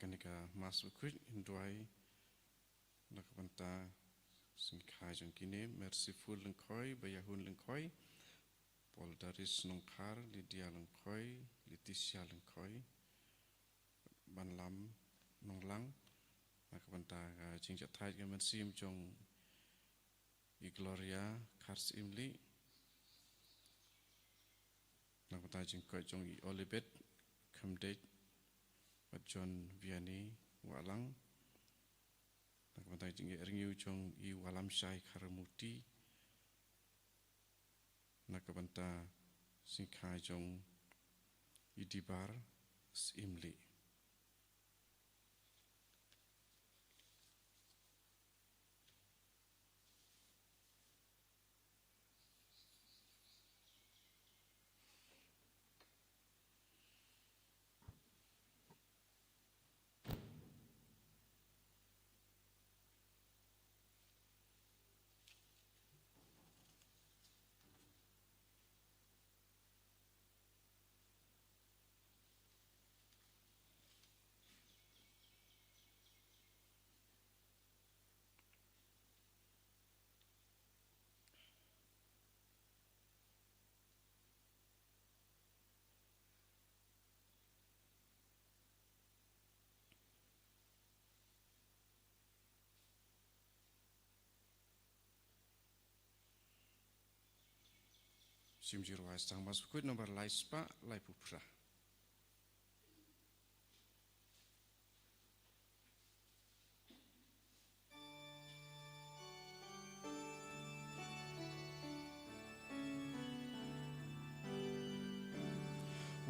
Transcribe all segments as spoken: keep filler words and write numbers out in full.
Kane ka Mass bakhuid ngin duwai na ka bynta sngikha jong kine: Merciful Lyngkhoi, Bayahun Lyngkhoi, Paul Daris Nongkhar, Lydia Lyngkhoi, Leticia Lyngkhoi, Banlam Nonglang, na ka bynta ka jingjahthait ka mynsiem jong i Gloria Kharsyimlieh, na ka bynta jingkoit jong i Olibet Khymdeit bad John Vianney Wahlang, na ka bynta jingeh rngiew jong i Walamshai Kharmuti, na ka bynta sngikha jong i Dibar Syimlieh. Shim jingrwai sdang Mass bakhuid nombar lai spah laiphew phra.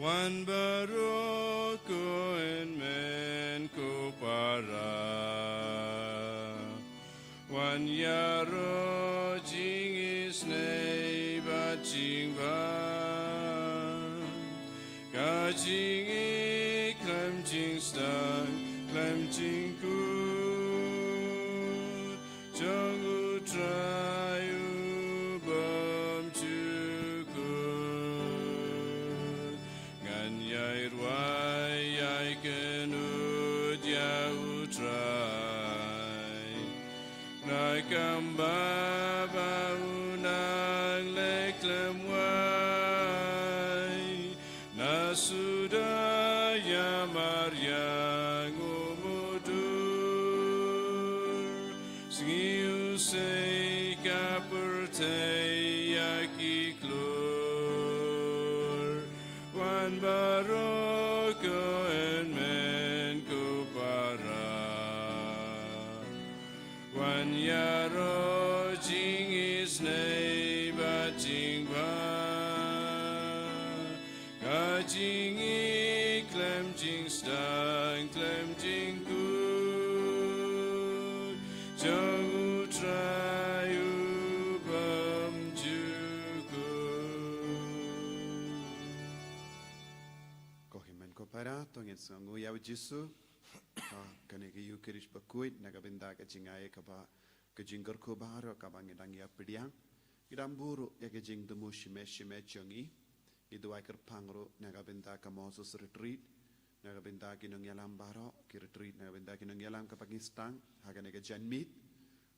Wan baroh ko hynmen ko para, wan ïaroh jingisynei bad jingbha. Ka jingïeit khlem jingsdang khlem jingkut jong U Trai U Bymjukut. Ngan ïai rwai ïai kynnoh ïa U Trai na ka bynta ba U nang leh khlem wai. Na suda ïa mariang u mudur, sngi u sei ka pyrthei ïa ki klur. Wan baroh ko hynmen ko para, wan ïaroh jingisynei bad jingbha. Ka jingïeit khlem jingsdang khlem jingkut jong U Trai U Bymjukut. Ko hynmen ko para, to ngin sngewnguh ïa U Jisu ha kane ka Ïukharist bakhuid, na ka bynta ka jingai kaba ka jingkyrkhu baroh kaba ngi dang ïa pdiang. Ngi dang buh ruh ïa ka jingthmu shimet shimet jong ngi. Ngi duwai kyrpang ruh na ka bynta ka Moses Retreat, na ka bynta ki nongïalam baroh, ki retreat, na ka bynta ki nongïalam kaba ngi sdang ha kane ka janmiet.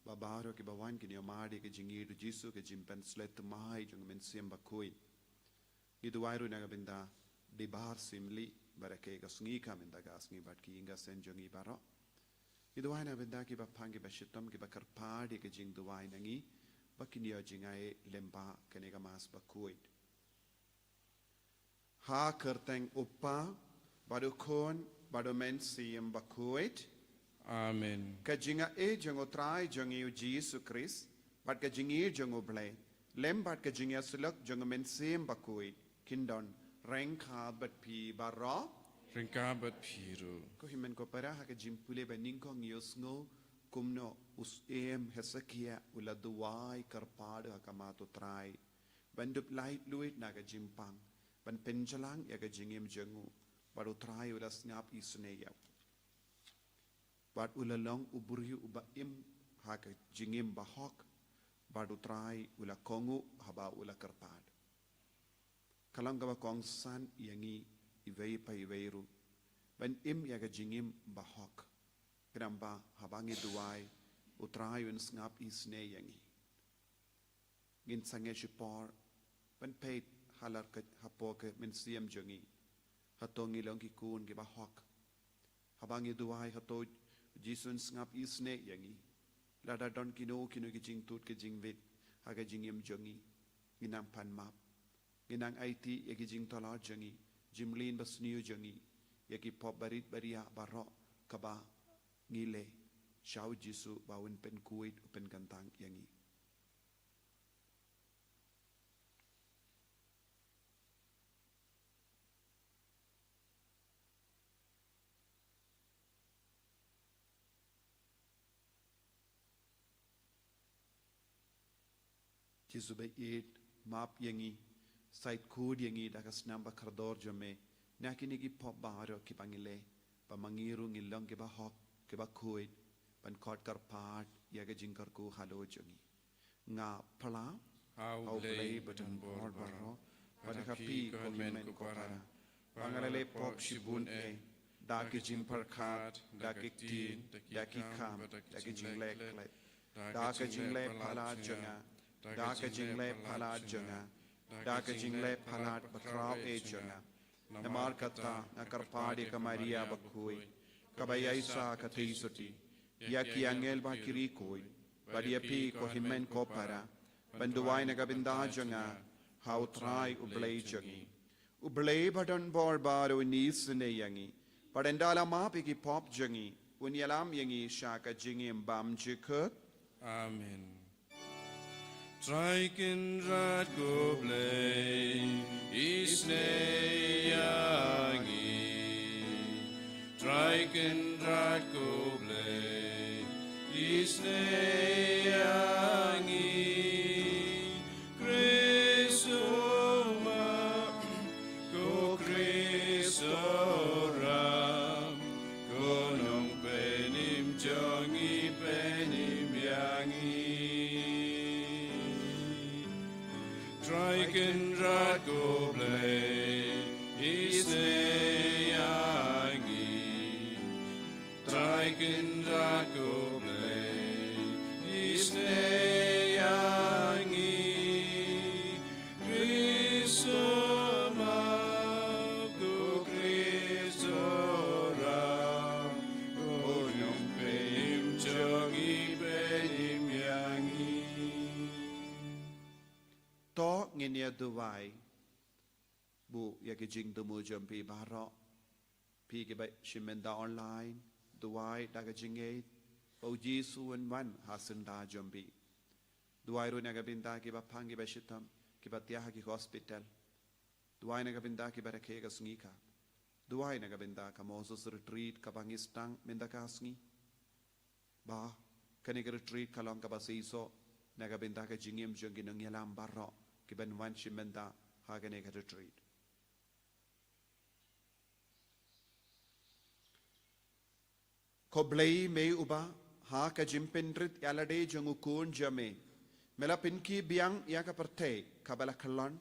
Ba baroh kiba wan kin ïohmad ïa ka jingïeit U Jisu, ka jingpynshlur thymmai jong ka Mynsiem Bakhuid. Ngi duwai ruh na ka bynta Dibar Syimlieh, ba da kei ka sngi ka mynta ka sngi bad ki ïing ka sem jong ngi baroh. Ngi duwai na ka bynta kiba pang kiba shitom kiba kyrpad ïa ka jingduwai na ngi, ba kin ïoh jingai lem bad kane ka Mass bakhuid. Ha ka kyrteng U Kpa, bad U Khun, bad U Mynsiem Bakhuid. Amen. Ka jingaiei jong U Trai jong ngi U Jisu Khrist, bad ka jingïeit jong U Blei, lem bad ka jingïasyllok jong U Mynsiem Bakhuid, kin don ryngkat bad phi baroh. Ryngkat bad phi ruh. Ko hynmen ko para, ha ka jingpule ba nyngkong ngi ïohsngew kumno u syiem Hesekiah u la duwai kyrpad ha khmat U Trai ban dup laitluid na ka jingpang, ban pynjlan ïa ka jingim jong u, bad U Trai u la sngap isynei ïa u. Bad u la long u briew uba im ha ka jingim bahok, bad U Trai u la kohnguh haba u la kyrpad. Ka long kaba kongsan ïa ngi iwei pa iwei ruh, ban im ïa ka jingim bahok. Khnang ba haba ngi duwai, U Trai un sngap isynei ïa ngi. Ngin sangeh shipor ban peit halor ka, hapoh ka mynsiem jong ngi, hato ngi long ki khun kiba hok. Haba ngi duwai, hato U Jisu un sngap isynei ïa ngi. Lada don kino kino ki jingtut ki jingwit ha ka jingim jong ngi, ngin nang pan map. Ngin nang aiti ïa ki jingthoh jong ngi, jingmlien basniew jong ngi, ïa ki pop barit bariah baroh kaba ngi leh, sha U Jisu ba un pynkhuid, u pynkyntang ïa ngi. Jisu ba ïeit, map ïa ngi, shait khuid ïa ngi da ka snam ba kordor jong me na kine ki pop baroh kiba ngi leh, ba ma ngi ruh ngin long kiba hok, kiba khuid, ban khot kyrpad ïa ka jingkyrkhu halor jong ngi. Nga phla ha U Blei badonbor baroh, bad ha phi ko hynmen ko para, ba nga la leh pop shibun eh, da ki jingpyrkhat, da ki ktien, da ki kam, da ki jingleh khleh, da ka jingleh palat jong nga, da ka jingleh palat jong nga, da ka jingleh palat bakhraw eh jong nga. Namar kata nga kyrpad ïa ka Maria bakhuid, kaba ïaishah ka theisotti, ïa ki angel bad ki riewkhuid, bad ïa phi ko hynmen ko para, ban duwai na ka bynta jong nga ha U Trai U Blei jong ngi. U Blei badonbor baroh un isynei ïa ngi, bad ynda la map ïa ki pop jong ngi, un ïalam ïa ngi sha ka jingim bymjukut. Amen. Trai Kynrad ko Blei, isynei ïa ngi. Trai Kynrad ko Blei, isynei ïa ngi. Khrist u map, ko Khrist u ram, ko nongpynim jong ngi, pynim ïa ngi. Trai Kynrad ko Blei, isynei ïa ngi. Trai Kynrad ko Blei, isynei ïa ngi. Khrist u map, ko Khrist u ram, ko nongpynim jong ngi, pynim ïa ngi. To ngin ïa duwai. Buh ïa ki jingthmu jong phi baroh. Phi kiba shim bynta online, duwai da ka jingngeit ba U Jisu un wan ha syndah jong phi. Duwai ruh na ka bynta kiba pang, kiba shitom, kiba thiah ha ki hospital. Duwai na ka bynta kiba rakhe ka sngi ka. Duwai na ka bynta ka Moses Retreat kaba ngi sdang mynta ka sngi. Ba kane ka retreat ka long kaba seisoh na ka bynta ka jingim jong ki nongïalam baroh kiban wan shim bynta ha kane ka retreat. Ko Blei, me uba ha ka jingpynrit ïalade jong U Khun jong me, me la pynkhiah biang ïa ka pyrthei kaba la khlon,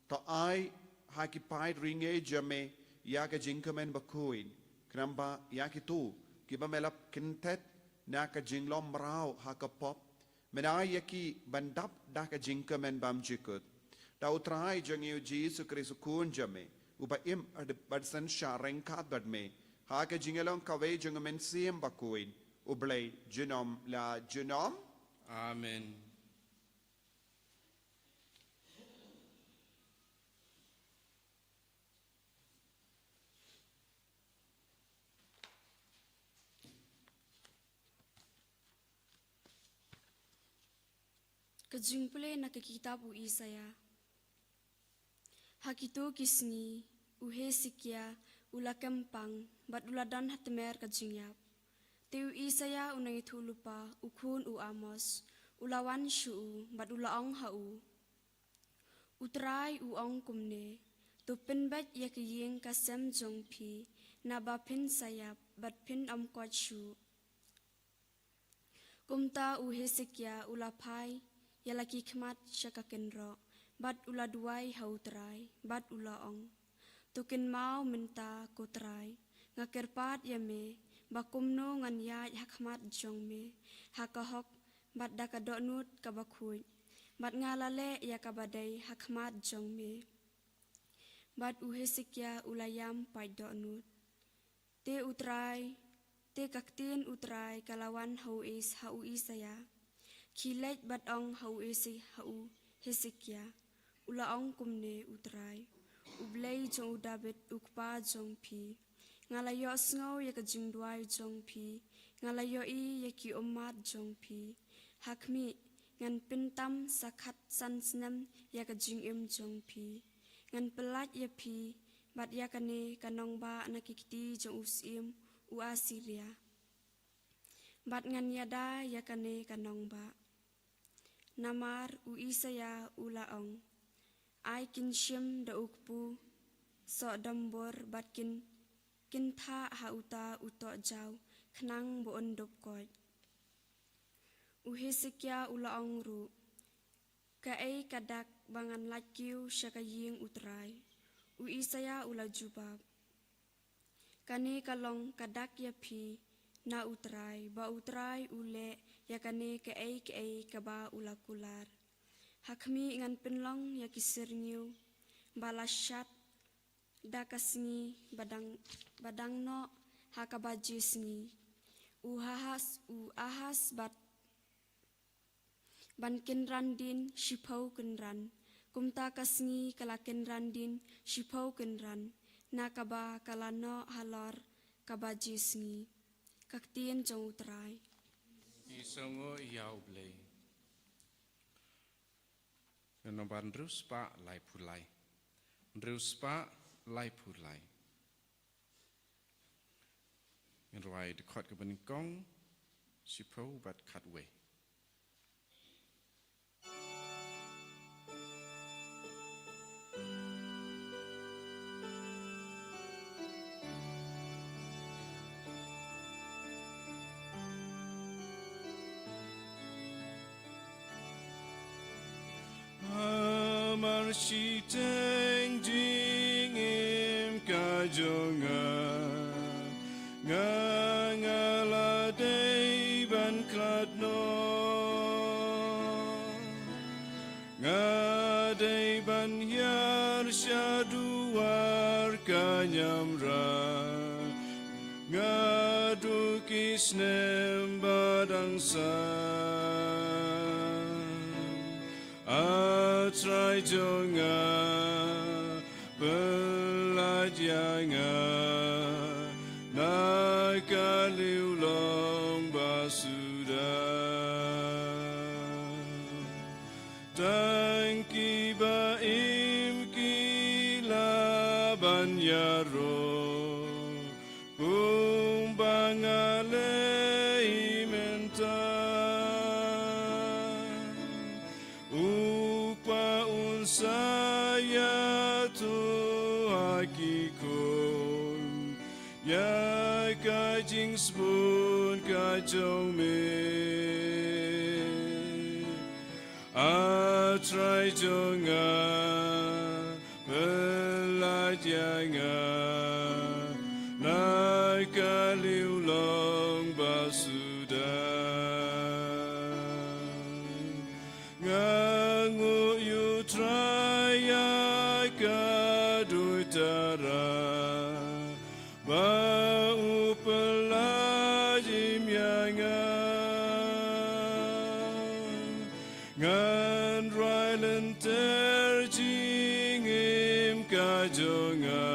to ai ha ki paid ryngiej jong me ïa ka jingkmen bakhuid, khnang ba ïa kito kiba me la kynthet na ka jinglong mraw ha ka pop, men ai ïa ki ban dap da ka jingkmen bymjukut. Da U Trai jong ngi U Jisu Khrist U Khun jong me, uba im bad synshar ryngkat bad me ha ka jingïalong kawei jong U Mynsiem Bakhuid, U Blei junom la junom. Amen. Ka jingpule na ka kitab u Isaïah. Ha kito ki sngi, u Hesekiah u la kem pang, bad u la don ha tmier ka jingïap. Te u Isaïah u nongïathuhlypa, u khun u Amos, u la wan sha u, bad u la ong ha u: U Trai u ong kumne: To pynbeit ïa ka ïing ka sem jong phi, naba phin sa ïap, bad phin ym koit shuh. Kumta u Hesekiah u la phai ïa la ki khmat sha ka kynroh, bad u la duwai ha U Trai, bad u la ong: To kynmaw mynta, ko Trai, Nga kyrpad ïa me ba kumno ngan ïaid ha khmat jong me ha ka hok bad da ka dohnud kaba khuid, bad nga la leh ïa kaba dei ha khmat jong me. Bad u Hesekia u la ïam paid dohnud. Te u Trai, te ka ktien u Trai ka la wan ha u Is, ha u Isaïa. Khie leit bad ong ha u Isi-, ha u Hesekia, u la ong kumne u Trai, u Blei jong u Dabid u kpa jong phi: Nga la ïohsngew ïa ka jingduwai jong phi, nga la ïohi ïa ki ummat jong phi. Ha khmih, ngan pyntam sa khatsan snem ïa ka jingim jong phi. Ngan pyllait ïa phi bad ïa kane ka nongbah na ki kti jong u syiem u Assyria, bad ngan ïada ïa kane ka nongbah. Namar u Isaïa u la ong: Ai kin shim da u kpu sohdombor bad kin kynthah ha uta u tohjaw khnang ba un dup koit. U Hesekia u la ong ruh: Kaei ka dak ba ngan lait kiew sha ka ïing u Trai? U Isaïa u la jubab: Kane ka long ka dak ïa phi na u Trai, ba u Trai u leh ïa kane kaei kaei kaba u la kular. Ha khmih, ngan pynlong ïa ki syrngiew ba la shad da ka sngi ba dang, ba dang noh ha ka baje sngi. U Ahas, u Ahas bad ban kynran dien shiphew kynran, kumta ka sngi ka la kynran dien shiphew kynran, na kaba ka la noh halor ka baje sngi. Ka ktien jong u Trai. Ki sngew ïa u Blei. Nombar hynriew spah laiphew lai. Hynriew spah laiphew lai. Ngin rwai dkhot kaba nyngkong, shiphew bad khatwei. Hamar shiteng jingim ka jong nga, nga, nga la dei ban khlad noh. Nga dei ban hiar sha duwar ka niamra, nga duh ki snem ba dang san. A Trai jong nga, pyllait ïa nga na ka liw long ba suda. Tang kiba im ki lah ban ïaroh, kumba nga leh mynta. U Kpa un sa ïathuh ha ki khun ïa ka jingsbun ka jong me. A Trai jong nga, pyllait ïa nga na ka liw long ba suda. Nga nguh ïa u Trai ïa ka duitara, ba u pyllait im ïa nga. Ngan rwai lynter jingim ka jong nga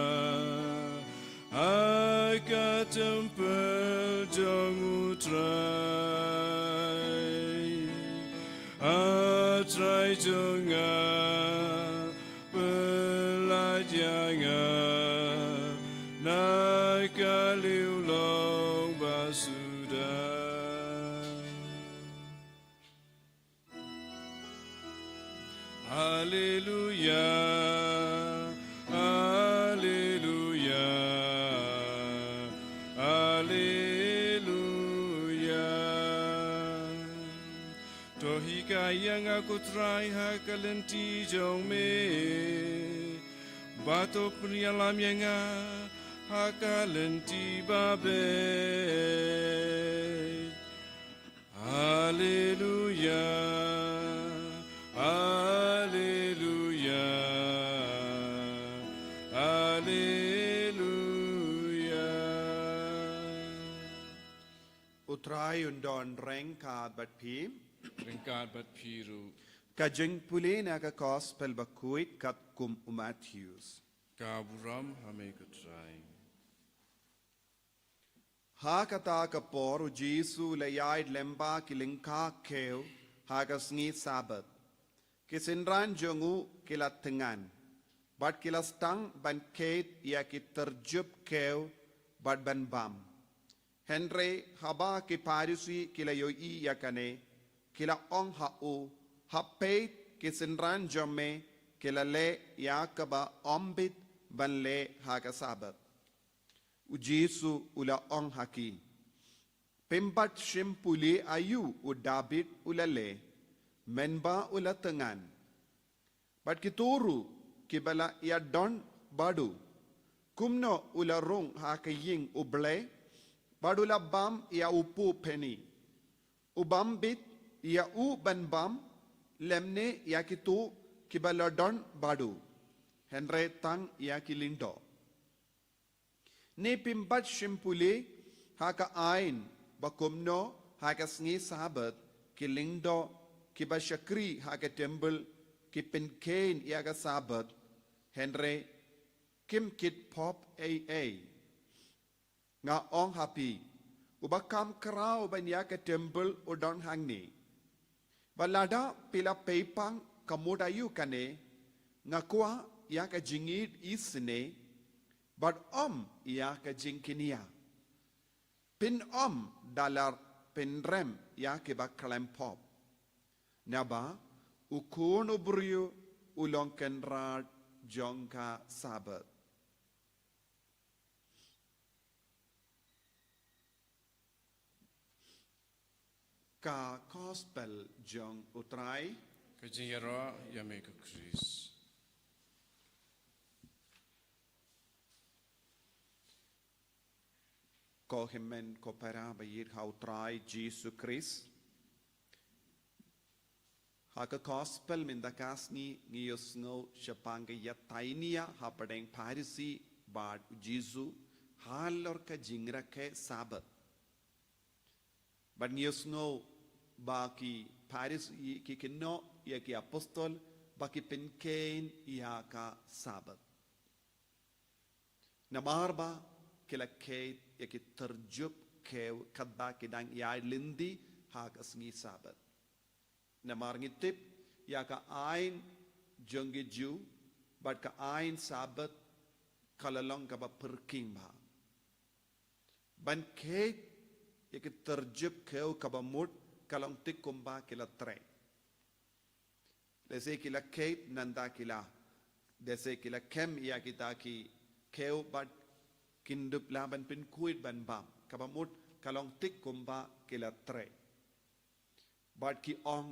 ha ka templ jong u Trai. A Trai jong nga, pyllait ïa nga na ka liw long ba suda. Haleluya, haleluya, haleluya. To hikai ïa nga ko Trai ha ka lynti jong me, bad to pynïalam ïa nga Ha ka lynti ba beit. Haleluya, haleluya, haleluya. U Trai un don ryngkat bad phi. Ryngkat bad phi ruh. Ka jingpule na ka Gospel bakhuid katkum u Mathaios. Ka burom ha me ko Trai. Ha kata ka por u Jisu u la ïaid lyngba ki lyngkha kiew ha ka sngi Sabbath. Ki synran jong u ki la thngan, bad ki la sdang ban kheit ïa ki tyrjup kiew bad ban bam. Hynrei haba ki Pharisi ki la ïohi ïa kane, ki la ong ha u, ha peit, ki synran jong me ki la leh ïa kaba ym bit ban leh ha ka Sabbath. U Jisu u la ong ha ki, phim pat shym pule aïu u Dabid u la leh, mynba u la thngan. Bad kito ruh kiba la ïadon bad u, kumno u la rung ha ka ïing U Blei, bad u la bam ïa u pu peni. U bym bit ïa u ban bam, lymne ïa kito kiba la don bad u, hynrei tang ïa ki lyngdoh. Ne phim pat shym pule ha ka aiñ ba kumno ha ka sngi Sabbath ki lyngdoh kiba shakri ha ka templ ki pynkheiñ ïa ka Sabbath, hynrei kim kit pop ei ei? Nga ong ha phi, uba kham khraw ban ïa ka templ u don hangne. Bad lada phi la peit pang ka mut aïu kane, nga kwah ïa ka jingïeit isynei, bad ym ïa ka jingkñia. Phin ym da la pynrem ïa kiba khlem pop. Naba u Khun u briew u long Kynrad jong ka Sabbath. Ka Gospel jong u Trai. Ka jingïaroh ïa me ko Khrist. Ko hynmen ko para ba ïeit ha u Trai Jisu Khrist. Ha ka Gospel mynta ka sngi ngi ïohsngew shaphang ka ïatainia hapdeng Pharisi bad u Jisu halor ka jingrakhe Sabbath. Bad ngi ïohsngew ba ki Pharisi ki kynnoh ïa ki apostol ba ki pynkheiñ ïa ka Sabbath. Namar ba ki la kheit ïa ki tyrjup kiew katba ki dang ïaid lynti ha ka sngi Sabbath. Namar ngi tip ïa ka aiñ jong ki Jiw bad ka aiñ Sabbath ka la long kaba pyrkhing bha. Ban kheit ïa ki tyrjup kiew kaba mut ka long tik kumba ki la treh. Lehse ki la kheit nangta ki la, lehse ki la kem ïa kita ki kiew bad kin dup lah ban pynkhuid ban bam. Kaba mut ka long tik kumba ki la treh. Bad ki ong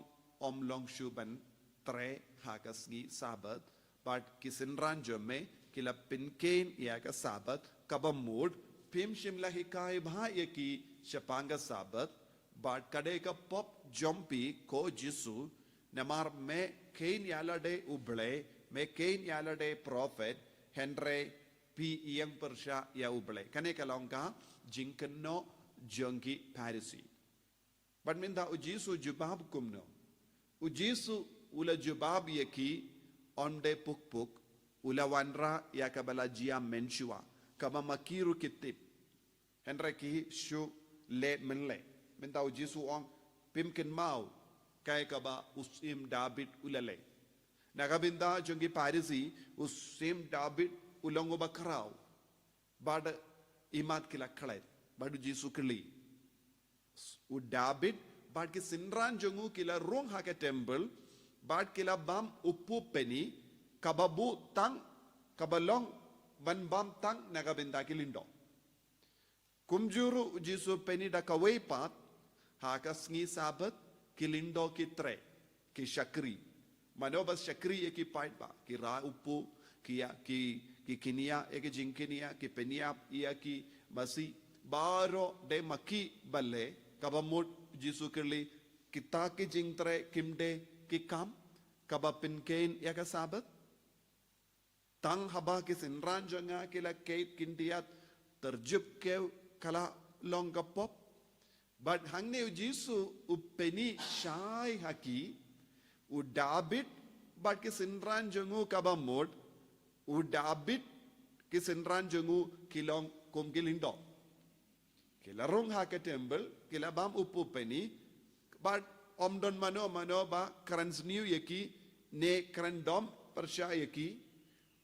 ym long shuh ban treh ha ka sngi Sabbath, bad ki synran jong me ki la pynkheiñ ïa ka Sabbath, kaba mut phim shym la hikai bha ïa ki shaphang ka Sabbath, bad ka dei ka pop jong phi ko Jisu, namar me kheiñ ïa lade U Blei, me kheiñ ïa lade prophet, hynrei phi ïeng pyrshah ïa U Blei. Kane ka long ka jingkynnoh jong ki Pharisi. Bad mynta u Jisu u jubab kumno? U Jisu u la jubab ïa ki ym dei puk puk, u la wanrah ïa kaba la jia mynshuwa, kaba ma ki ruh ki tip. Hynrei ki shu leh mynleh. Mynta u Jisu u ong phim kynmaw kaei kaba u Syiem Dabid u la leh. Na ka bynta jong ki Pharisi, u Syiem Dabid u long uba khraw. Bad imat ki la klet, bad u Jisu u kylli. U Dabid bad ki synran jong u ki la rung ha ka templ, bad ki la bam u pu peni, kaba buh tang, kaba long ban bam tang na ka bynta ki lyngdoh. Kumjuh ruh u Jisu peni da kawei pat, ha ka sngi Sabbath, ki lyngdoh ki treh, ki shakri. Mano ba shakri ïa ki paidbah, ki rai u pu, ki ïa, ki, ki kynïa ïa ki jingkynïa, ki pynïap ïa ki masi, baroh dei ma ki ba leh. Kaba mut Jisu kylli, kita ki jingtrei kim dei ki kam kaba pynkheiñ ïa ka Sabbath? Tang haba ki synran jong nga ki la keit khyndiat, tyrjyp kiew ka la long ka pop. Bad hangne u Jisu u pyni shai ha ki, u Dabid bad ki synran jong u, kaba mut u Dabid, ki synran jong u ki long kum ki lyngdoh. Ki la rung ha ka temple, ki la bam u pop pyni, bad ym don mano mano ba kren sniew ïa ki, ne kren dom pyrshah ïa ki.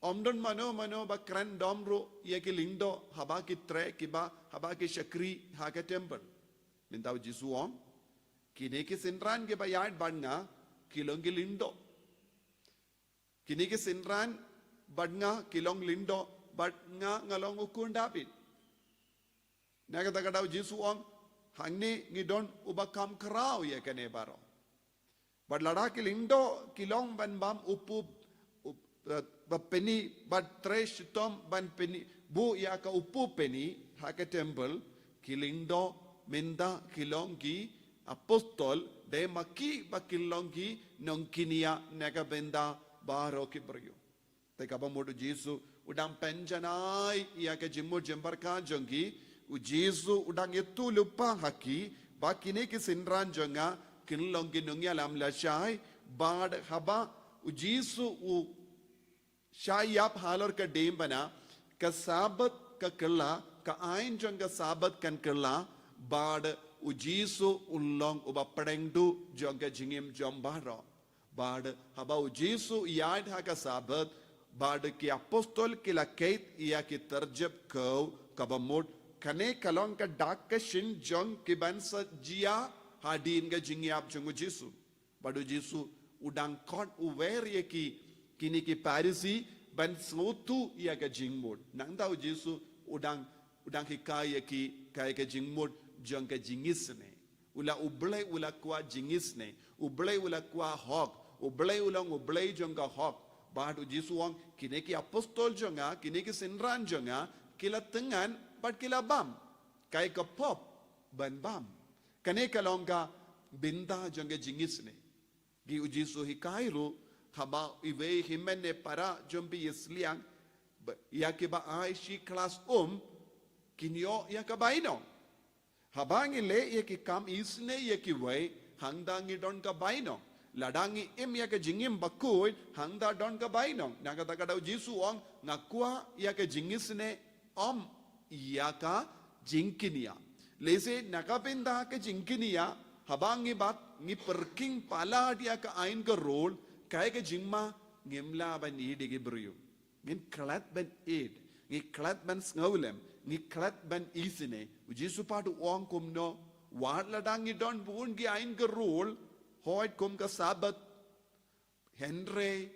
Ym don mano mano ba kren dom ruh ïa ki lyngdoh haba ki trei, kiba, haba ki shakri ha ka temple. Mynta u Jisu u ong, kine ki synran kiba ïaid bad nga ki long ki lyngdoh. Kine ki synran bad nga ki long lyngdoh, bad nga nga long u khun Dabid. Na kata ka daw u Jisu u ong, hangne ngi don uba kham khraw ïa kane baroh. Bad lada ki lyngdoh ki long ban bam u pop, u, eh, ba pyni, bad trei shitom ban pyni, buh ïa ka u pop pyni ha ka temple, ki lyngdoh mynta ki long ki apostol, dei ma ki ba kin long ki nongkynïa na ka bynta baroh ki briew. Te kaba mut u Jisu u dang pynjanai ïa ka jingmut jingpyrkhat jong ki, u Jisu u dang ïathuhlypa ha ki ba kine ki synran jong nga kin long ki nongïalam lashai. Bad haba u Jisu u shah ïap halor ka diengphna, ka Sabbath ka kylla, ka aiñ jong ka Sabbath kan kylla, bad u Jisu un long uba pdeng duh jong ka jingim jong baroh. Bad haba u Jisu u ïaid ha ka Sabbath, bad ki apostol ki la keit ïa ki tyrjyp kiew, kaba mut kane ka long ka dak ka shin jong ki ban sa jia hadien ka jingïap jong u Jisu. Bad u Jisu u dang khot, u wer ïa ki, kine ki Pharisi, ban sngewthuh ïa ka jingmut. Nangta u Jisu u dang, u dang hikai ïa ki kaei ka jingmut jong ka jingisynei. U la, U Blei u la kwah jingisynei. U Blei u la kwah hok. U Blei u long U Blei jong ka hok. Bad u Jisu u ong, kine ki apostol jong nga, kine ki synran jong nga, ki la thngan bad ki la bam kaei ka pop ban bam. Kane ka long ka bynta jong ka jingisynei. Ki u Jisu u hikai ruh, haba iwei i hynmen ne para jong phi i sliang, ba, ïa kiba ai shi klas um, kin ïoh ïa ka bainong. Haba ngi leh ïa ki kam isynei ïa kiwei, hangta ngi don ka bainong. Lada ngi im ïa ka jingim bakhuid, hangta don ka bainong. Na kata ka daw u Jisu u ong, nga kwah ïa ka jingisynei, ym ïa ka jingkynïa. Lehse na ka bynta ka jingkynïa, haba ngi bat, ngi pyrkhing palat ïa ka aiñ ka rule, kaei ka jingma, ngim lah ban ïeit ïa ki briew. Ngin klet ban ïeit, ngi klet ban sngewlem, ngi klet ban isynei. U Jisu pat u ong kumno, wat lada ngi don bun ki aiñ ka rule, hooid kum ka Sabbath, hynrei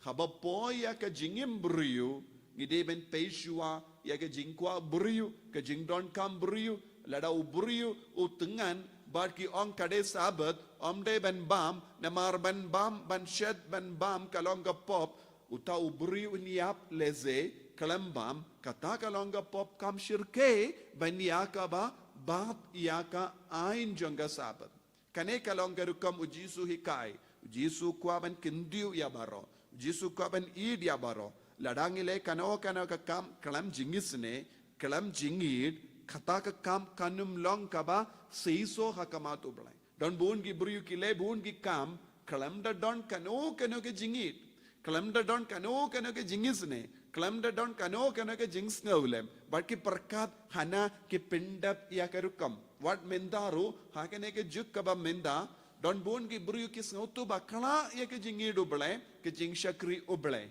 haba poi ïa ka jingim briew, ngi dei ban peit shuwa ïa ka jingkwah briew, ka jingdonkam briew. Lada u briew u thngan bad ki ong ka dei Sabbath, ym dei ban bam, namar ban bam, ban shet, ban bam ka long ka pop. Uta u briew un ïap lehse khlem bam, kata ka long ka pop, kam shyrkhei ban ïa kaba bat ïa ka aiñ jong ka Sabbath. Kane ka long ka rukom u Jisu u hikai. U Jisu u kwah ban kyntiew ïa baroh. U Jisu u kwah ban ïeit ïa baroh. Lada ngi leh kano kano ka kam khlem jingisynei, khlem jingïeit, kata ka kam kan ym long kaba seisoh ha khmat U Blei. Don bun ki briew ki leh bun ki kam khlem da don kano kano ka jingïeit, khlem da don kano kano ka jingisynei, khlem da don kano kano ka jingsngewlem, bad ki pyrkhat hana ki pyndep ïa ka rukom. Wat mynta ruh, ha kane ka juk kaba mynta, don bun ki briew ki sngewthuh bakla ïa ka jingïeit U Blei, ka jingshakri U Blei.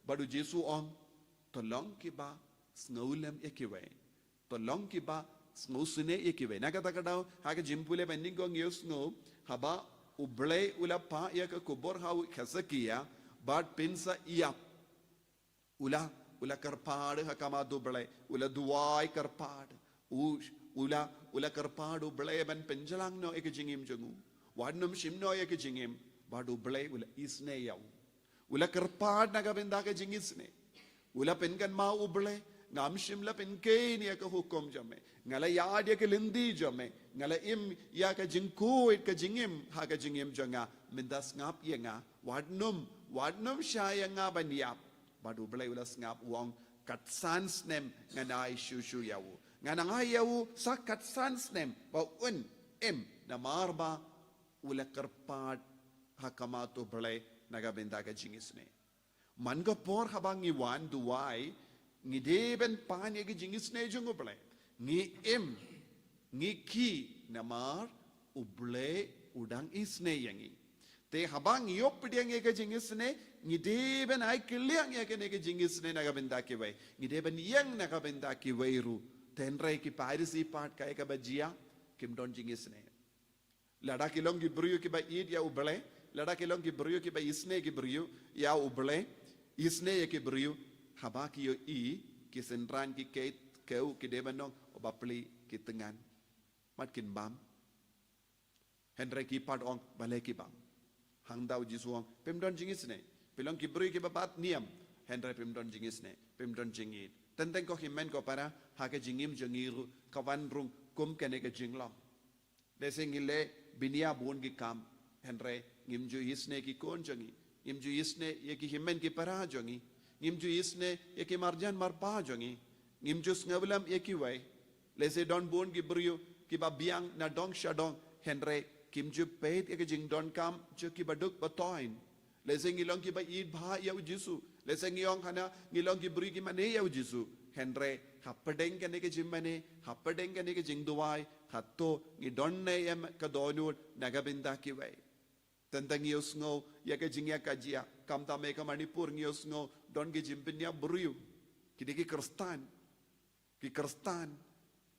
Bad u Jisu u ong, to long kiba sngewlem ïa kiwei. To long kiba sngewsynei ïa kiwei. Na kata ka daw, ha ka jingpule ba nyngkong ïohsngew, haba U Blei u la phah ïa ka khubor ha u Hesekiah, bad pynsa ïap. U la, u la kyrpad ha khmat U Blei, u la duwai kyrpad. U, u la, u la kyrpad U Blei ban pynjlan noh ïa ka jingim jong u. Wat nym shim noh ïa ka jingim, bad U Blei u la isynei ïa u. U la kyrpad na ka bynta ka jingisynei. U la pynkynmaw u Blei, ngam shym la pynkheiñ ïa ka hukum jong me. Nga la ïaid ïa ka lynti jong me. Nga la im ïa ka jingkhuid ka jingim ha ka jingim jong nga. Mynta sngap ïa nga. Wat nym, wat nym shah ïa nga ban ïap. Bad u Blei u la sngap, u ong, kat san snem ngan ai shuh shuh ïa u. Ngan ai ïa u sa kat san snem ba un im, namar ba u la kyrpad ha khmat u Blei na ka bynta ka jingisynei. Man ka por haba ngi wan duwai, ngi dei ban pan ïa ka jingisynei jong u Blei. Ngi im, ngi khih, namar u Blei u dang isynei ïa ngi. Te haba ngi ïoh pdiang ïa ka jingisynei, ngi dei ban ai kylliang ïa kane ka jingisynei na ka bynta kiwei. Ngi dei ban ïeng na ka bynta kiwei ruh. Te hynrei ki Pharisi pat kaei kaba jia, kim don jingisynei. Lada ki long ki briew kiba ïeit ïa u Blei, lada ki long ki briew kiba isynei ki briew ïa u Blei, isynei ïa ki briew, haba ki ïohi ki synran ki khew, ki dei ban ong, o bapli, ki thngan. Mat kin bam. Hynrei ki pat ong, balei ki bam? Hangta u Jisu u ong, phim don jingisynei. Phi long ki briew kiba bat niam, hynrei phim don jingisynei, phim don jingïeit. Teng teng ko hynmen ko para, ha ka jingim jong ngi ruh, ka wan rung kum kane ka jinglong. Lehse ngi leh bniah bun ki kam, hynrei ngim ju isynei ki khun jong ngi, ngim ju isynei ïa ki hynmen ki para jong ngi, ngim ju isynei ïa ki marjan marpa jong ngi, ngim ju sngewlem ïa kiwei. Lehse don bun ki briew kiba biang na dong sha dong, hynrei kim ju peit ïa ki jingdonkam jong kiba duk ba thoiñ. Lehse ngi long kiba ïeit bha ïa u Jisu. Lehse ngi ong hana ngi long ki briew ki mane ïa u Jisu. Hynrei hapdeng kane ka jingmane, hapdeng kane ka jingduwai, hato ngi don ne em ka dohnud na ka bynta kiwei? Teng teng ngi ïohsngew ïa ka jingïakajia, khamtam ha ka Manipur ngi ïohsngew don ki jingpynïap briew. Ki dei ki Khristan. Ki Khristan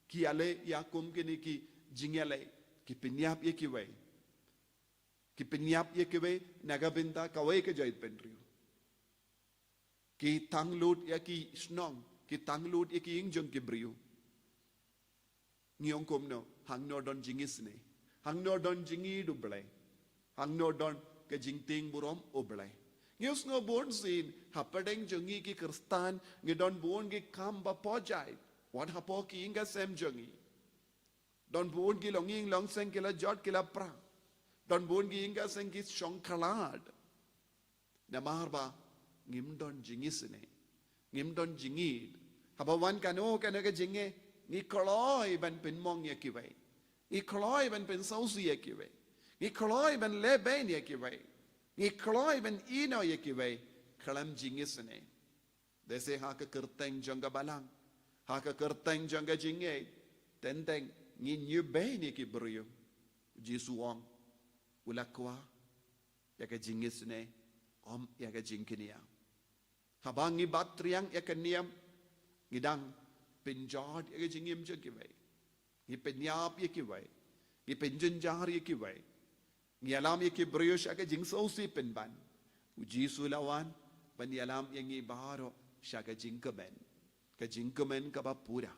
ki ïaleh ïa kum kine ki jingïaleh, ki pynïap ïa kiwei. Ki pynïap ïa kiwei na ka bynta kawei ka jaitbynriew. Ki tang lut ïa ki shnong, ki tang lut ïa ki ïing jong ki briew. Ngi ong kumno, hangno don jingisynei, hangno don jingïeit u Blei, hangno don ka jingtieng burom u Blei. Ngi ïohsngew bunsien hapdeng jong ngi ki Khristan ngi don bun ki kam ba pyrshah. Wat hapoh ki ïing ka sem jong ngi. Don bun ki longïing longseng ki la jot ki la pra. Don bun ki ïing ka seng ki shong khlad. Namar ba ngim don jingisynei, ngim don jingïeit. Haba wan kano kano ka jingeh, ngi kloi ban pynmong ïa kiwei, ngi kloi ban pynsngewsih ïa kiwei, ngi kloi ban lehbeiñ ïa kiwei, ngi kloi ban ïehnoh ïa kiwei khlem jingisynei. Lehse ha ka kyrteng jong ka balang, ha ka kyrteng jong ka jingngeit, teng teng ngi ñiewbeiñ ïa ki briew. U Jisu u ong, u la kwah ïa ka jingisynei, ym ïa ka jingkñia. Haba ngi bat triang ïa ka niam, ngi dang pynjot ïa ka jingim jong kiwei. Ngi pynïap ïa kiwei, ngi pynjynjar ïa kiwei. Ngi ïalam ïa ki briew sha ka jingsngewsih pynban. U Jisu u la wan ban ïalam ïa ngi baroh sha ka jingkmen, ka jingkmen kaba pura,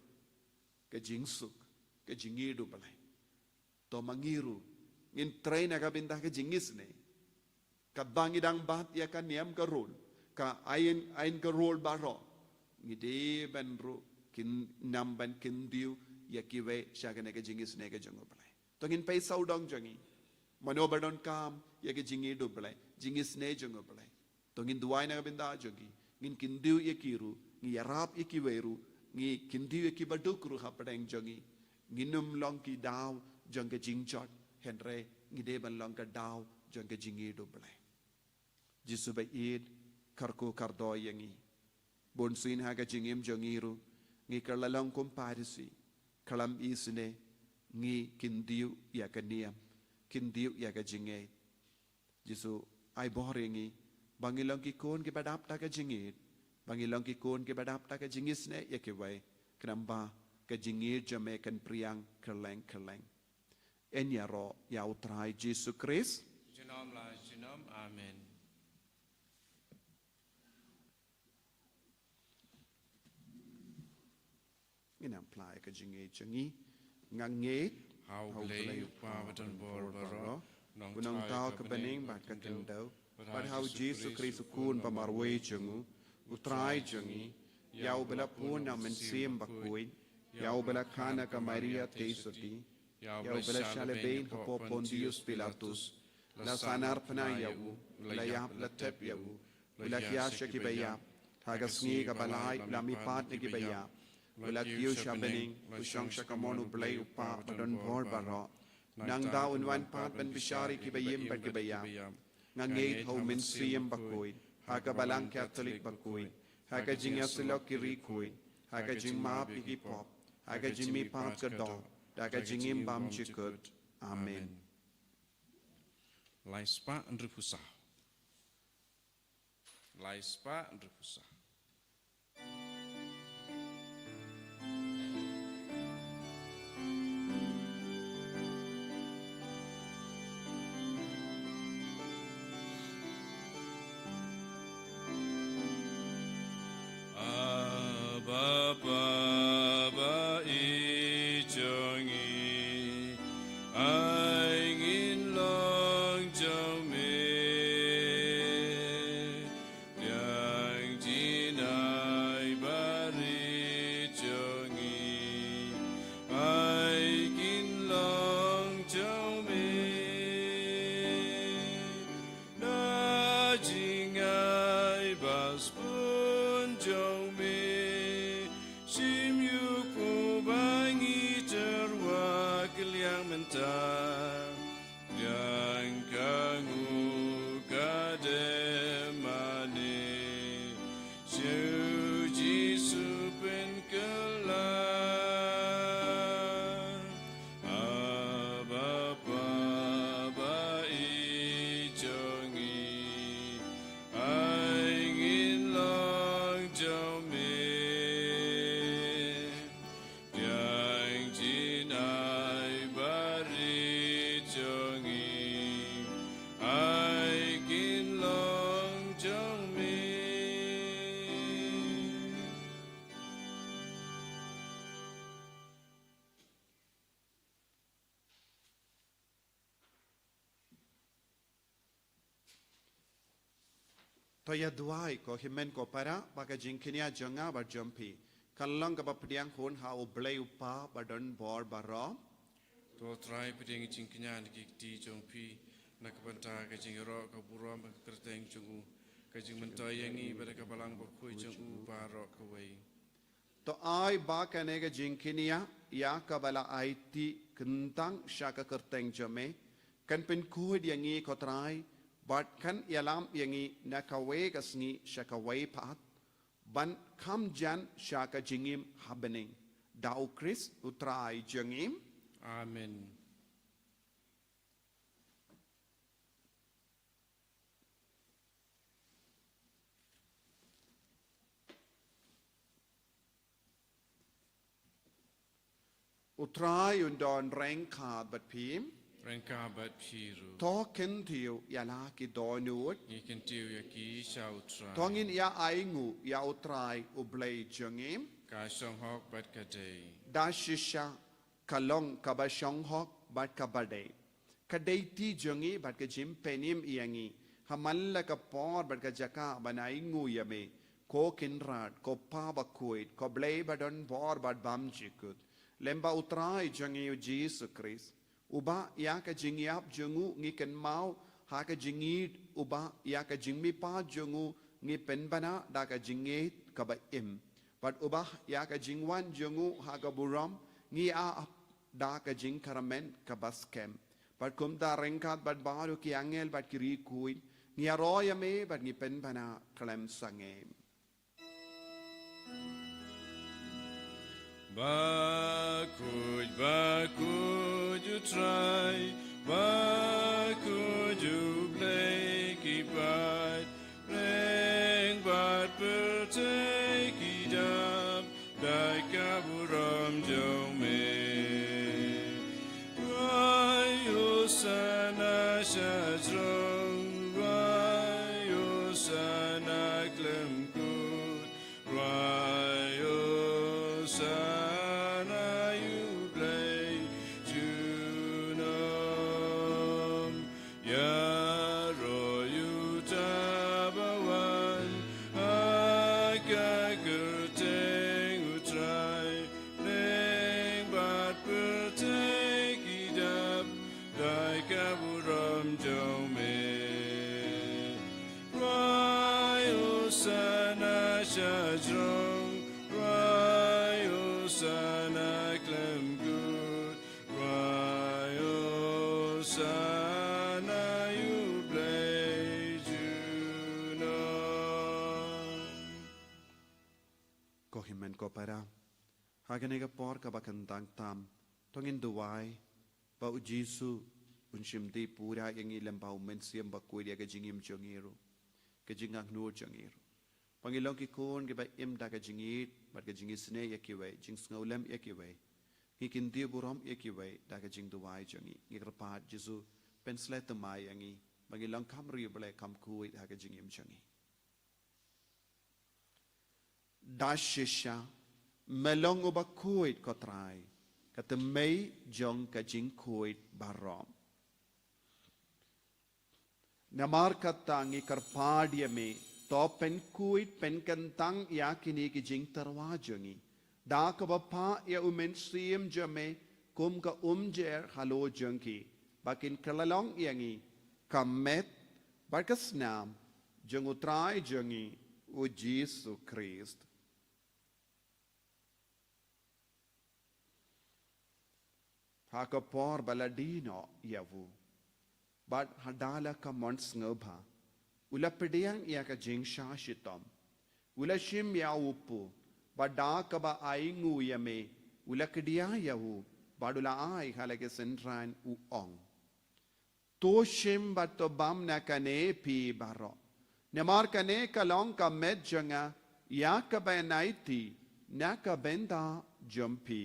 ka jingsuk, ka jingïeit u Blei. To ma ngi ruh ngin trei na ka bynta ka jingisynei. Katba ngi dang bat ïa ka niam ka rule, ka aiñ, aiñ ka rule baroh, ngi dei ban ruh kin, nang ban kyntiew ïa kiwei sha kane ka jingisynei ka jong u Blei. To ngin peit sawdong jong ngi, mano ba donkam ïa ka jingïeit u Blei, jingisynei jong u Blei. To ngin duwai na ka bynta jong ki, ngin kyntiew ïa ki ruh, ngi ïarap ïa kiwei ruh, ngi kyntiew ïa ki baduk ruh hapdeng jong ngi. Ngin ym long ki daw jong ka jingjot, hynrei ngi dei ban long ka daw jong ka jingïeit u Blei. Jisu ba ïeit, kyrkhu kyrdor ïa ngi. Bunsien ha ka jingim jong ngi ruh, ngi kylla long kum Pharisi, khlem isynei, ngi kyntiew ïa ka niam, kyntiew ïa ka jingngeit. Jisu, ai bor ïa ngi ba ngin long ki khun kiba dap da ka jingïeit, ba ngin long ki khun kiba dap da ka jingisynei ïa kiwei, khnang ba ka jingïeit jong me kan pdiang kylleng kylleng. Yn ïaroh ïa u Trai Jisu Khrist. Junom la junom. Amen. Ngin ym phla ïa ka jingïeit jong ngi. Nga ngeit ha u Blei u Kpa badonbor baroh, u nongthaw ka bneng bad ka khyndew, bad ha u Jisu Khrist u Khun ba marwei jong u, U Trai jong ngi, ïa uba la pun na u Mynsiem Bakhuid, ïa uba la kha na ka Maria Theisotti, ïa uba la shah lehbeiñ hapoh Pontius Pilatus, la sahnarphna ïa u, la ïap, la thep ïa u, u la khia sha kiba ïap, ha ka sngi kaba lai u la mihpat na kiba ïap, u la kiew sha bneng, u shong sha kamon U Blei U Kpa ba don bor baroh. Nangta un wan pat ban bishar ïa kiba im bad kiba ïap. Nga ngeit ha u Mynsiem Bakhuid, ha ka Balang Katholik bakhuid, ha ka jingïasyllok ki riewkhuid, ha ka jingmap ïa ki pop, ha ka jingmihpat ka doh, da ka jingim bymjukut. Amen. Lai spah hynriewphew saw. Lai spah hynriewphew saw. Abba Father, ba ïeit jong ngi, ai ngin long jong me. Pdiang jingim barit jong ngi, ai ngin long jong me. Na jingai bad bun jong me, shim ïa u kpu ba ngi tyrwa kylliang mynta. Pdiang ka nguh ka dem mane, sha u Jisu pynkylla. Abba Father, ba ïeit jong ngi, ai ngin long jong me. Pdiang jingim barit jong ngi, ai ngin long jong me. To ïa duwai ko hynmen ko para, ba ka jingkñia jong nga bad jong phi kan long kaba pdiang hun ha U Blei U Kpa ba don bor baroh. To Trai, pdiang jingkñia na ki kti jong phi, na ka bynta ka jingïaroh ka burom ka kyrteng jong u, ka jingmyntoi ïa ngi bad ka Balang Bakhuid jong u baroh kawei. To ai ba kane ka jingkñia ïa kaba la aiti kyntang sha ka kyrteng jong me kan pynkhuid ïa ngi ko Trai, bad kan ïalam ïa ngi na kawei ka sngi sha kawei pat, ban kham jan sha ka jingim ha bneng. Da U Khrist U Trai jong ngi. Amen. U Trai un don ryngkat bad phi. Ryngkat bad phi ruh. To kyntiew ïa la ki dohnud. Ngi kyntiew ïa ki sha U Trai. To ngin ïa ainguh ïa U Trai U Blei jong ngi. Ka shong hok bad ka dei. Da shisha ka long kaba shong hok bad kaba dei. Ka dei ti jong ngi bad ka jingpynim ïa ngi ha man la ka por bad ka jaka ban ainguh ïa me, ko Kynrad, ko Pa Bakhuid, ko Blei ba don bor bad bymjukut. Lyngba U Trai jong ngi U Jisu Khrist, uba ïa ka jingïap jong u ngi kynmaw ha ka jingïeit, uba ïa ka jingmihpat jong u ngi pynbna da ka jingngeit kaba im, bad uba ïa ka jingwan jong u ha ka burom ngi ap da ka jingkyrmen kaba skhem. Bad kumta ryngkat bad baroh ki angel bad ki riewkhuid, ngi ïaroh ïa me bad ngi pynbna khlem sangeh. Bakhuid, bakhuid U Trai, bakhuid U Blei ki paid, pyrshang bad pyrthei ki dap da ka burom jong me. Rwai Hosana sha jrong, rwai Hosana khlem kut, rwai Hosana ïa U Blei junom. Sana ïa U Blei junom. Ko hynmen ko para, ha kane ka por kaba kyntang tam, to ngin duwai ba U Jisu un shim dih pura ïa ngi lem bad U Mynsiem Bakhuid ïa ka jingim jong ngi ruh, ka jingangnud jong ngi ruh. Ba ngin long ki khun kiba im da ka jingïeit bad ka jingisynei ïa kiwei, jingsngewlem ïa kiwei. Ngi kyntiew burom ïa kiwei da ka jingduwai jong ngi. Ngi kyrpad Jisu, pynshlei thymmai ïa ngi ba ngin long kham ri U Blei, kham khuid ha ka jingim jong ngi. Da shisha, me long uba khuid ko Trai, ka thymmei jong ka jingkhuid baroh. Namar kata ngi kyrpad ïa me, to pynkhuid pynkyntang ïa kine ki jingtyrwa jong ngi da kaba phah ïa U Mynsiem jong me kum ka umjer halor jong ki, ba kin kylla long ïa ngi ka met bad ka snam jong U Trai jong ngi U Jisu Khrist. Ha ka por ba la die noh ïa u, bad ha da la ka mon sngewbha, u la pdiang ïa ka jingshah shitom. U la shim ïa u kpu, bad da kaba ainguh ïa me, u la kdiah ïa u, bad u la ai ha la ki synran, u ong: To shim bad to bam na kane phi baroh. Namar kane ka long ka met jong nga, ïa kaba yn aiti na ka bynta jong phi.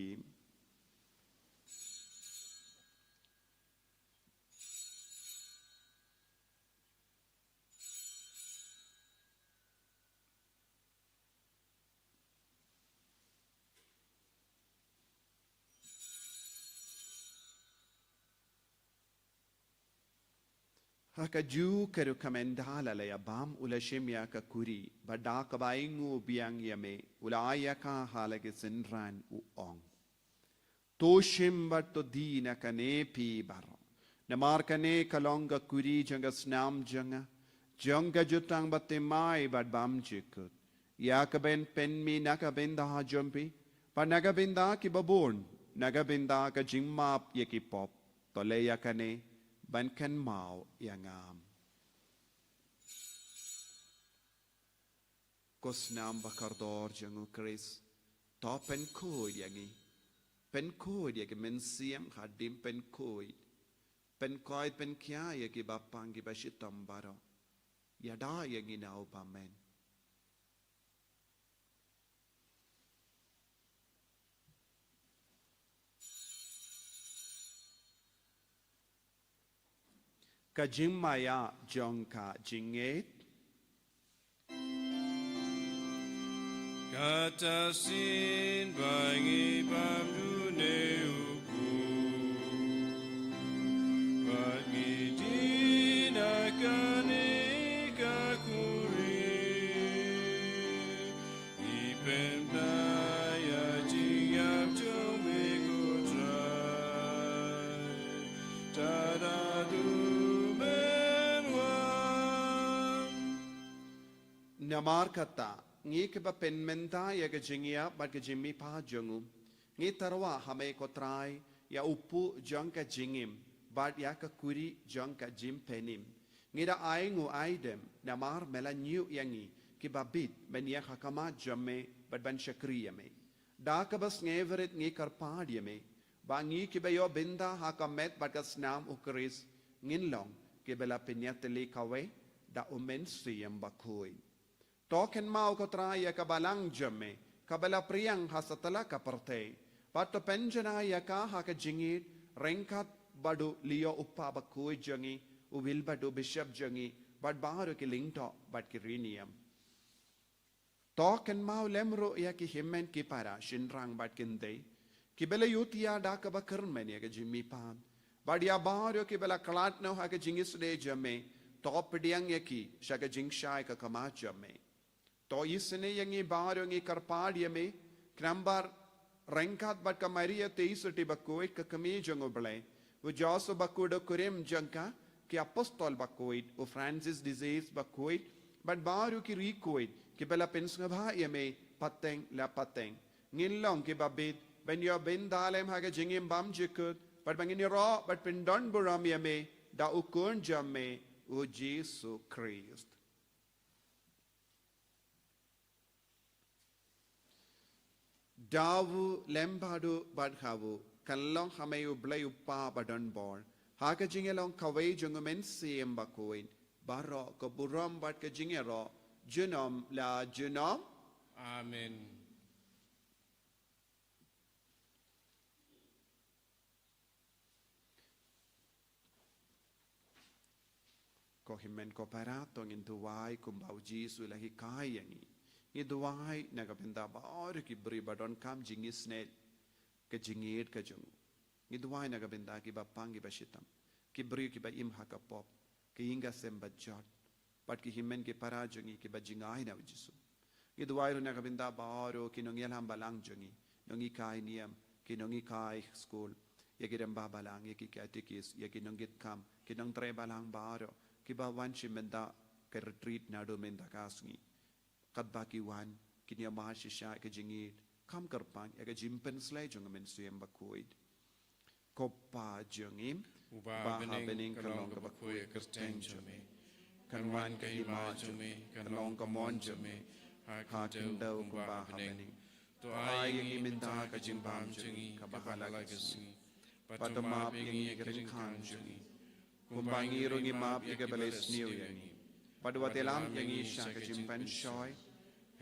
Ha kajuh ka rukom ynda la ïa bam, u la shim ïa ka khuri, bad da kaba ainguh biang ïa me, u la ai ïa ka ha la ki synran, u ong: To shim bad to die na kane phi baroh. Namar kane ka long ka khuri jong ka snam jong nga, jong ka jutang bathymmai bad bymjukut, ïa kaba yn pynmih na ka bynta jong phi bad na ka bynta kiba bun, na ka bynta ka jingmap ïa ki pop. To leh ïa kane ban kynmaw ïa nga. Ko snam bakordor jong U Khrist, to pynkhuid ïa ngi. Pynkhuid ïa ki mynsiem hadien pynkhuid. Pynkhuid pynkhia ïa kiba pang kiba shitom baroh. Ïada ïa ngi na u bymmen. Ka jingmaïa jong ka jingngeit. Kata shisien ba ngi bam dune u kpu, bad ngi die na kane ka khuri. Ngi pynbna ïa jingïap jong me ko Trai, tad haduh men wan. Namar kata, ngi kiba pynmynta ïa ka jingïap bad ka jingmihpat jong u, ngi tyrwa ha me ko Trai, ïa u kpu jong ka jingim, bad ïa ka khuri jong ka jingpynim. Ngi da ainguh aidem, namar me la ñiew ïa ngi kiba bit ban ïeng ha khmat jong me bad ban shakri ïa me. Da kaba sngewrit ngi kyrpad ïa me, ba ngi kiba ïoh bynta ha ka met bad ka snam U Khrist, ngin long kiba la pynïatylli kawei da U Mynsiem Bakhuid. To kynmaw ko Trai ïa ka balang jong me, kaba la pdiang ha satlak ka pyrthei. Bad to pynjanai ïa ka ha ka jingïeit, ryngkat bad u Leo u Kpa Bakhuid jong ngi, u Wilbert u Bishop jong ngi, bad baroh ki lyngdoh bad ki riewniam. To kynmaw lem ruh ïa ki hynmen ki para, shynrang bad kynthei, kiba la ïohthiah da kaba kyrmen ïa ka jingmihpat. Bad ïa baroh kiba la khlad noh ha ka jingisynei jong me, to pdiang ïa ki sha ka jingshai ka khmat jong me. To isynei ïa ngi baroh, ngi kyrpad ïa me, namar ryngkat bad ka Maria Theisotti Bakhuid ka kmie jong U Blei, u Joseph Bakhuid u kurim jong ka, ki apostol bakhuid, u Francis de Sales Bakhuid, bad baroh ki riewkhuid kiba la pynsngewbha ïa me pateng la pateng, ngin long kiba bit ban ïoh bynta lem ha ka jingim bymjukut Bad ba ngin ïaroh bad pyndon burom ïa me da u Khun jong me u Jisu Khrist. Da u lem bad u bad ha u, kan long ha me u Blei u Kpa ba don bor, ha ka jingïalong kawei jong u Mynsiem Bakhuid, baroh ka burom bad ka jingïaroh, junom la junom. Amen. Ko hynmen ko para, to ngin duwai kumba u Jisu u la hikai ïa ngi. Ngi duwai na ka bynta baroh ki briew ba donkam jingisynei, ka jingïeit ka jong u. Ngi duwai na ka bynta kiba pang kiba shitom, ki briew kiba im ha ka pop, ki ïing ki sem ba jot, bad ki hynmen ki para jong ngi kiba jngai na u Jisu. Ngi duwai ruh na ka bynta baroh ki nongïalam balang jong ngi, nonghikai niam, ki nonghikai skul, ïa ki rangbah balang, ïa ki katekis, ïa ki nongkitkam, ki nongtrei balang baroh kiba wan shim bynta ka retreat naduh mynta ka sngi. Katba ki wan, kin ïa mad shisha ïa ka jingïeit, kham kyrpang ïa ka jingpynsleh jong u Mynsiem Bakhuid. Ko Pa jong ngi, uba ha bneng, ka long kaba khuid ïa ka kyrteng jong me. Kan wan ka hima jong me, kan long ka mon jong me ha ka khyndew kumba ha bneng. To ai ïa ngi mynta ka jingbam jong ngi kaba ha la ka sngi. Bad to map ïa ngi ïa ki ryngkang jong ngi, kumba ngi ruh ngi map ïa kiba la sniew ïa ngi. Bad wat ïalam ïa ngi sha ka jingpynshoi,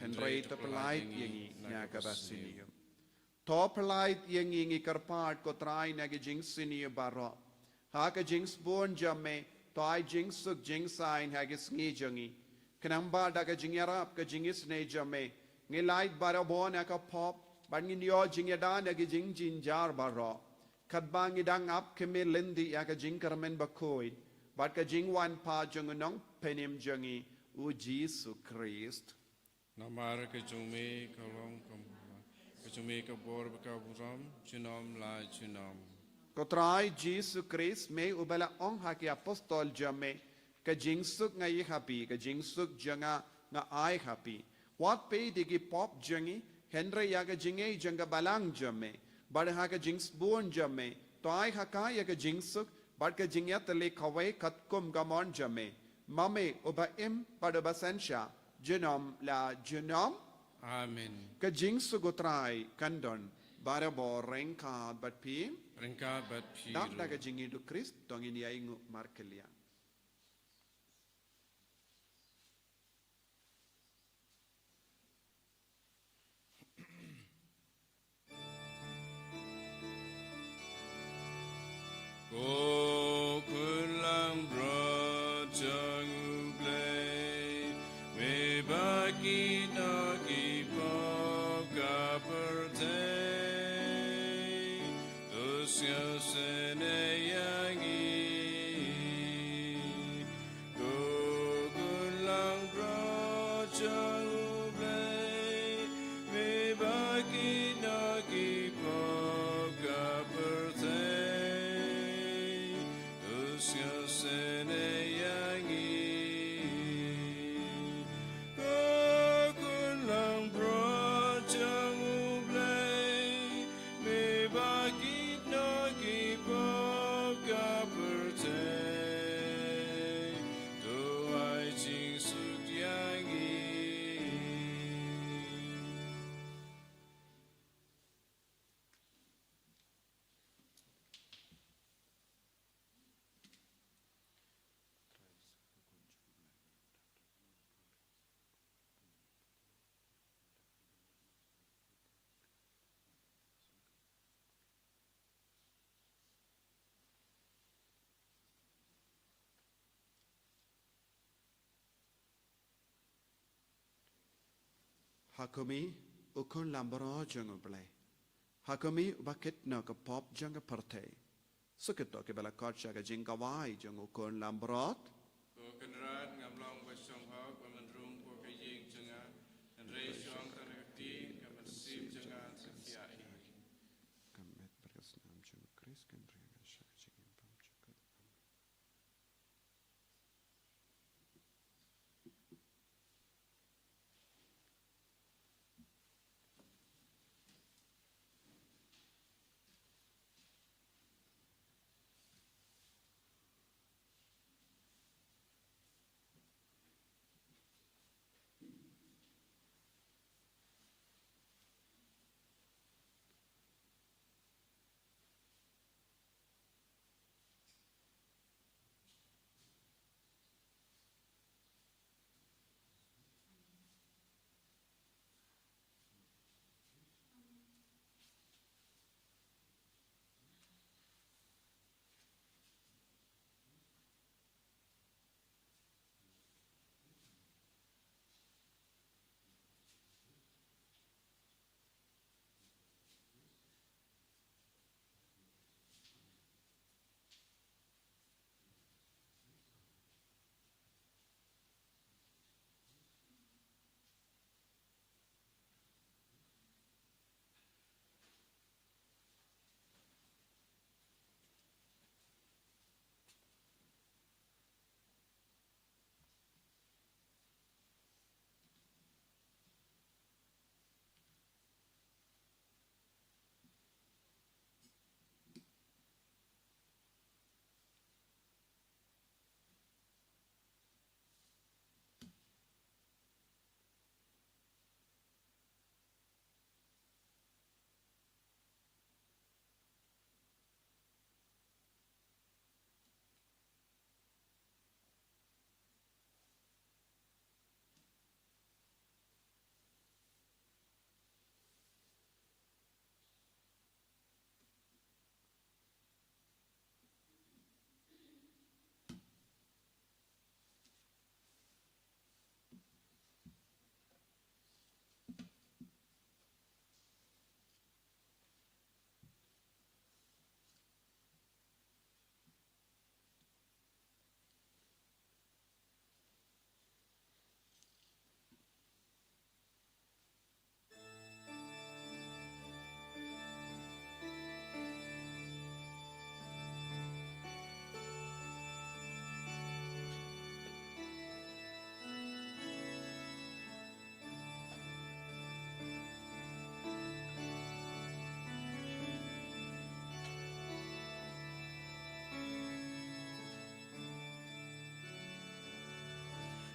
hynrei to pyllait ïa ngi na kaba sniew. To pyllait ïa ngi, ngi kyrpad ko Trai, na ki jingsniew baroh. Ha ka jingsbun jong me, to ai jingsuk jingsaiñ ha ki sngi jong ngi. Khnang ba da ka jingïarap ka jingisynei jong me, ngin lait barabor na ka pop, bad ngin ïoh jingïada na ki jingjynjar baroh. Katba ngi dang ap khmih lynti ïa ka jingkyrmen bakhuid bad ka jingwan pat jong u Nongpynim jong ngi, u Jisu Khrist. Namar ka jong me ka long ka bor, ka jong me ka bor bad ka burom, junom la junom. Ko Trai Jisu Khrist, me uba la ong ha ki apostol jong me, ka jingsuk nga ai ha phi, ka jingsuk jong nga nga ai ha phi. Wat peit ïa ki pop jong ngi, hynrei ïa ka jingngeit jong ka balang jong me. Bad ha ka jingsbun jong me, to ai ha ka ïa ka jingsuk bad ka jingïatylli kawei katkum ka mon jong me. Ma me uba im bad uba synshar, junom la junom. Amen. Ka jingsuk u Trai kan don barabor ryngkat bad phi. Ryngkat bad phi ruh. Dap da ka jingïeit u Khrist, to ngin ïainguh markylliang. Ko khun langbrot jong U Blei, me ba kit na ki pop ka pyrthei, to sngewsynei ïa ngi. Ko khun langbrot jong U Blei, me ba kit na ki pop ka pyrthei, to sngewsynei ïa ngi. Ko khun langbrot jong U Blei, me ba kit na ki pop ka pyrthei, to ai jingsuk ïa ngi. Ha khmih, u khun langbrot jong U Blei. Ha khmih, uba kit na ka pop jong ka pyrthei. Shu kito kiba la khot sha ka jingkawei jong u khun langbrot. Ko Kynrad, ngam long ba shong hok ban rung ha ka ïing jong nga, hynrei shong tang da ka kti ka mynsiem jong nga to khia hi. Ka met bad ka snam jong U Khrist kan ri nga sha ka jingim bymjukut.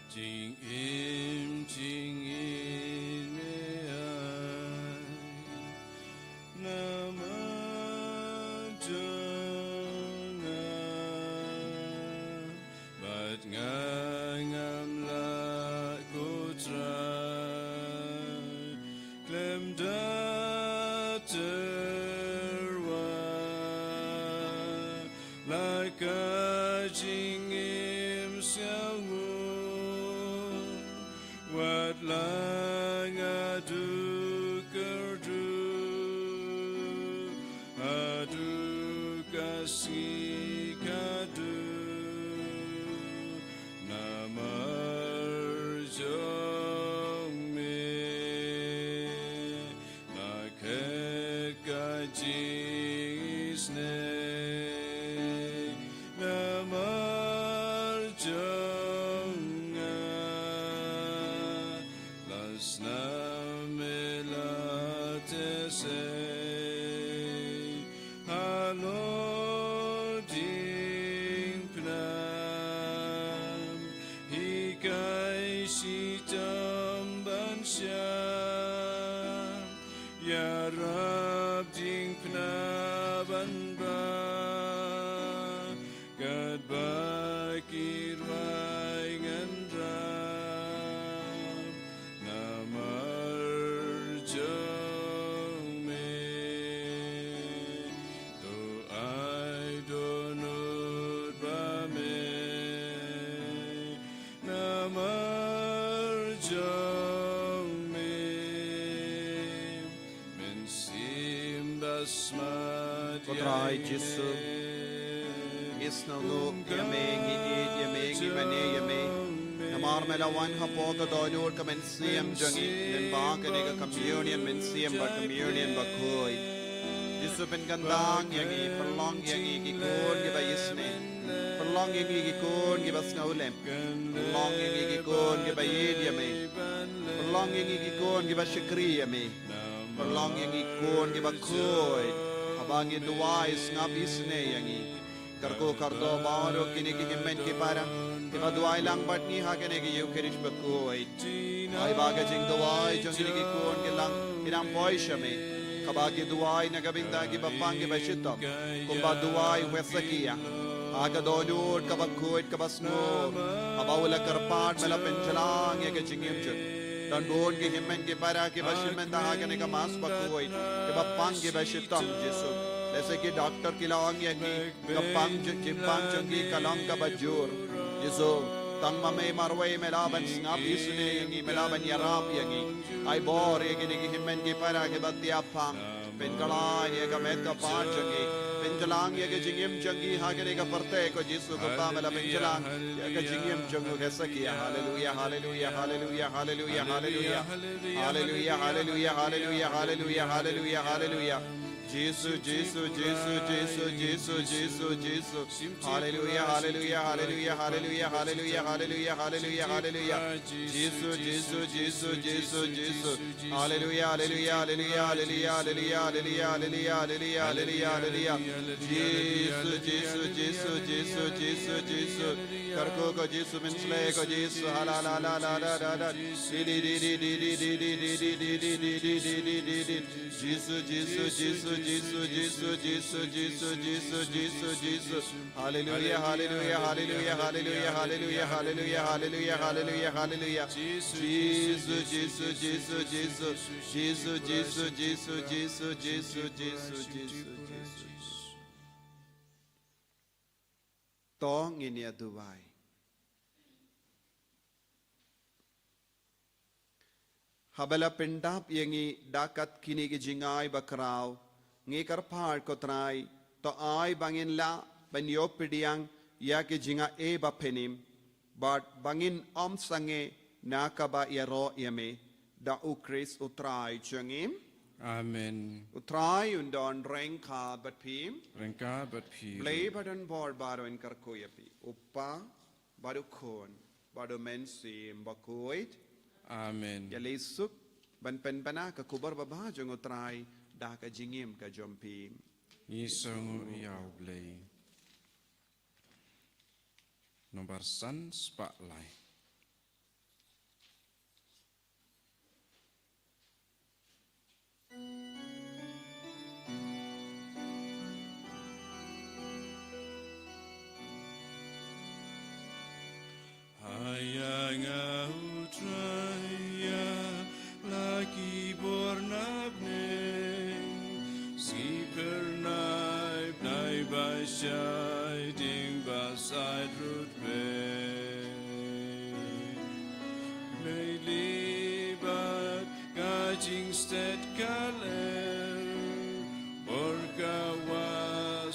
Jingim, jingim, eh, ai. Namar jong nga, bad nga ngam lah, ko Trai, khlem da tyrwa, la ka jingim sngewbha, wat la nga duk kyrduh haduh ka sngi kaba kut, namar jong me la khet ka jingisynei. Namar jong nga, la snam me la teh sei, halor diengphna, hikai shitom ban shah, ïarap diengphna ban bam, katba ki rwai ngan rap. Namar jong me, to ai dohnud bad me. Namar jong me, mynsiem ba smat. Ko Trai Jisu, ngi sngewnguh ïa me, ngi ïeit ïa me, ngi mane ïa me. Namar me la wan hapoh ka dohnud ka mynsiem jong ngi, lyngba kane ka communion mynsiem bad communion bakhuid. Jisu, pynkynthang ïa ngi, pynlong ïa ngi ki khun kiba isynei. Pynlong ïa ngi ki khun kiba sngewlem. Pynlong ïa ngi ki khun kiba ïeit ïa me. Pynlong ïa ngi ki khun kiba shakri ïa me. Pynlong ïa ngi ki khun kiba khuid. Haba ngi duwai, sngap isynei ïa ngi. Kyrkhu kyrdoh baroh kine ki hynmen ki para kiba duwai lang bad ngi ha kane ka Eucharist bakhuid. Ai ba ka jingduwai jong kine ki khun ki la nang poi sha me, kaba ki duwai na ka bynta kiba pang kiba shitom, kumba duwai u Hesekiah ha ka dohnud kaba khuid kaba sngur, haba u la kyrpad, me la pynjlan ïa ka jingim jong u. Don bun ki hynmen ki para kiba shim bynta ha kane ka Mass bakhuid, kiba pang kiba shitom, Jisu. Lehse ki doktor ki la ong ïa ngi, ka pang jong, jingpang jong ki ka long kaba jur. Jisu, tang ma me marwei me lah ban sngap isynei ïa ngi, me lah ban ïarap ïa ngi. Ai bor ïa kine ki hynmen ki para kiba thiah pang. Pynkhlaiñ ïa ka met ka phad jong ngi. Pynjlan ïa ka jingim jong ngi ha kane ka pyrthei, ko Jisu, kumba me la pynjlan ïa ka jingim jong u Hesekiah. Haleluia, haleluia, haleluia, haleluia, haleluia. Haleluia, haleluia, haleluia, haleluia, haleluia, haleluia. Jisu, Jisu, Jisu, Jisu, Jisu, Jisu, Jisu. Haleluia, haleluia, haleluia, haleluia, haleluia, haleluia, haleluia, haleluia. Jisu, Jisu, Jisu, Jisu, Jisu. Haleluia, haleluia, haleluia, haleluia, haleluia, haleluia, haleluia, haleluia, haleluia. Jisu, Jisu, Jisu, Jisu, Jisu, Jisu. Kyrkhu ko Jisu, mynshlei ko Jisu. Hala, la, la, la, la, la, la. Di, di, di, di, di, di, di, di, di, di, di, di, di, di, di, di, di, di, di. Jisu, Jisu, Jisu, Jisu, Jisu, Jisu, Jisu, Jisu, Jisu, Jisu. Haleluia, haleluia, haleluia, haleluia, haleluia, haleluia, haleluia, haleluia, haleluia. Jisu, Jisu, Jisu, Jisu, Jisu, Jisu, Jisu, Jisu, Jisu, Jisu, Jisu. To ngin ïa duwai. Haba la pyndap ïa ngi da kat kine ki jingai bakhraw, ngi kyrpad ko Trai, to ai ba ngin lah ban ïoh pdiang ïa ki jingaiei ba phin im, bad ba ngin ym sangeh na kaba ïaroh ïa me, da U Khrist U Trai jong ngi. Amen. U Trai un don ryngkat bad phi. Ryngkat bad phi. Blei ba don bor baroh un kyrkhu ïa phi. U Kpa, bad U Khun, bad U Mynsiem Bakhuid. Amen. Ïaleh suk ban pynbna ka khubor babha jong U Trai da ka jingim ka jong phi. Ngi sngewnguh ïa U Blei. Nombar san spah lai. Shai ding ba sait rut be. Mei li bad ka jingstet ka ler. Bor ka wa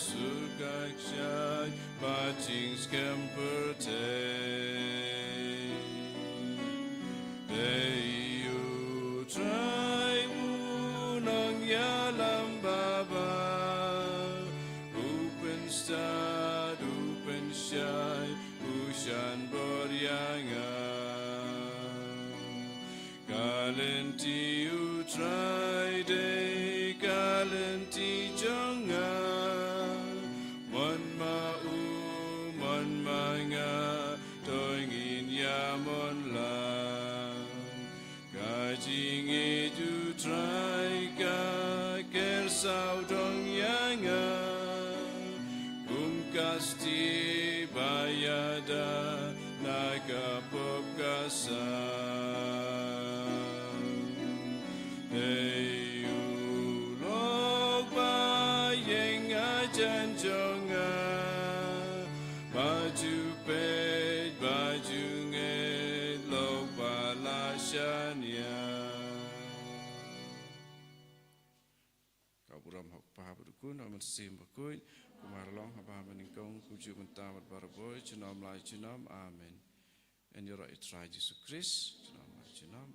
sur ka shai ba jingskhem pyrthei. Dei u Trai u nongïalam baba, u pynstad, u pynshai, u shan bor ïa nga. Ka lynti u Trai dei ka lynti jong nga. Mon ma u, mon ma nga, to ngin ïa mon lang. Ka jingïeit u Trai ka ker sawdong ïa nga. Kum ka sti ba ïada na ka pop ka sam. Dei u lok ba ïeng hajan jong nga. Ba ju peit, ba ju ngeit, lok ba la shaniah. Ka burom ha u Kpa bad u Khun bad u Mynsiem Bakhuid, kumba la long haba ha banyngkong, kumjuh mynta bad barabor, junom la junom. Amen. Yn ïaroh ïa u Trai Jisu Khrist, junom la junom.